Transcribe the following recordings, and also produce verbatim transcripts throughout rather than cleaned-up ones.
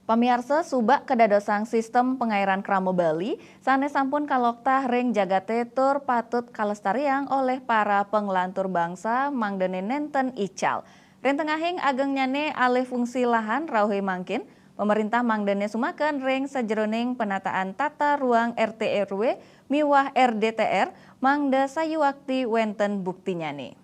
Pamiarsa, subak kadadosang sistem pangairan krama Bali, sané sampun kaloktah ring jagaté tur patut kalestariang olih para panglantur bangsa mangdané nénten ical. Ring tengahing agengnyané alih fungsi lahan rauhé mangkin, pamaréntah mangdané sumaken ring sajeroning penataan tata ruang R T R W miwah R D T R, mangda sayuwakti wénten buktinyané.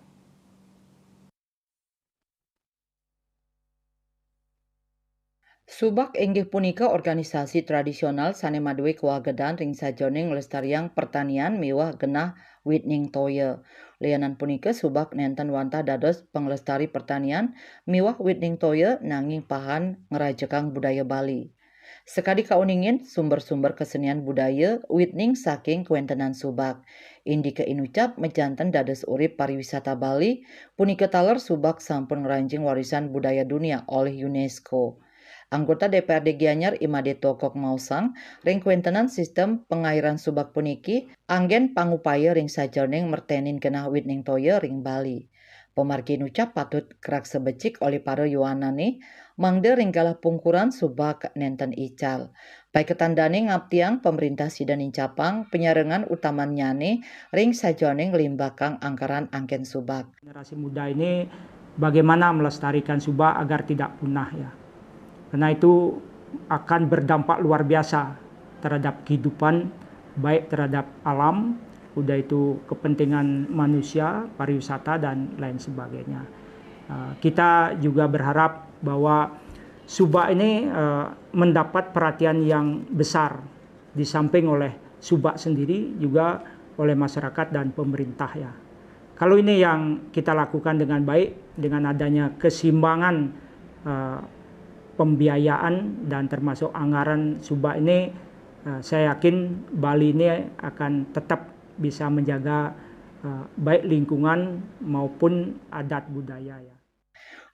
Subak inggih punika organisasi tradisional sané madué kawagedan ring sajeroning nglestariang pertanian miwah genah witning toya. Lianan punika, subak nénten wantah dados panglestari pertanian miwah witning toya, nanging pahan ngrajekang budaya Bali. Sakadi kauningin, sumber-sumber kesenian budaya witning saking kawéntenan subak. Indiké inucap majanten dados urip pariwisata Bali, punika taler subak sampun ngranjing warisan budaya dunia olih UNESCO. Anggota D P R D Gianyar I Made Tokok maosang, ring kawéntenan sistem pangairan subak puniki anggén pangupaya ring sajeroning merténin genah witning toya ring Bali. Pamargi inucap patut karaksa becik olih para yowanané, mangda ring galah pungkuran subak nénten ical. Paiketan dané ngaptiang pamaréntah sida nincapang panyarengan utamannyané ring sajeroning nglimbakang angkaran anggén subak. Generasi muda ini bagaimana melestarikan subak agar tidak punah, ya. Karena itu akan berdampak luar biasa terhadap kehidupan, baik terhadap alam, udah itu kepentingan manusia, pariwisata, dan lain sebagainya. Eh, kita juga berharap bahwa subak ini, eh, mendapat perhatian yang besar di samping oleh subak sendiri, juga oleh masyarakat dan pemerintah, ya. Kalau ini yang kita lakukan dengan baik, dengan adanya keseimbangan, eh, pembiayaan dan termasuk anggaran subak ini, eh, saya yakin Bali ini akan tetap bisa menjaga, eh, baik lingkungan maupun adat budaya, ya.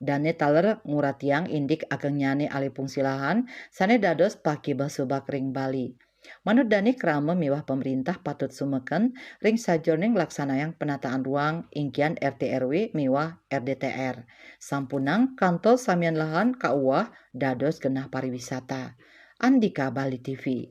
Dané taler nguratiang indik agengnyané alih fungsi lahan sané dados pakibeh subak ring Bali. Manut dané, krama miwah pamaréntah patut sumeken ring sajeroning nglaksanayang penataan ruang inggihan R T R W miwah R D T R. Sampunang kantos samian lahan kauwah dados genah pariwisata. Andika Bali T V.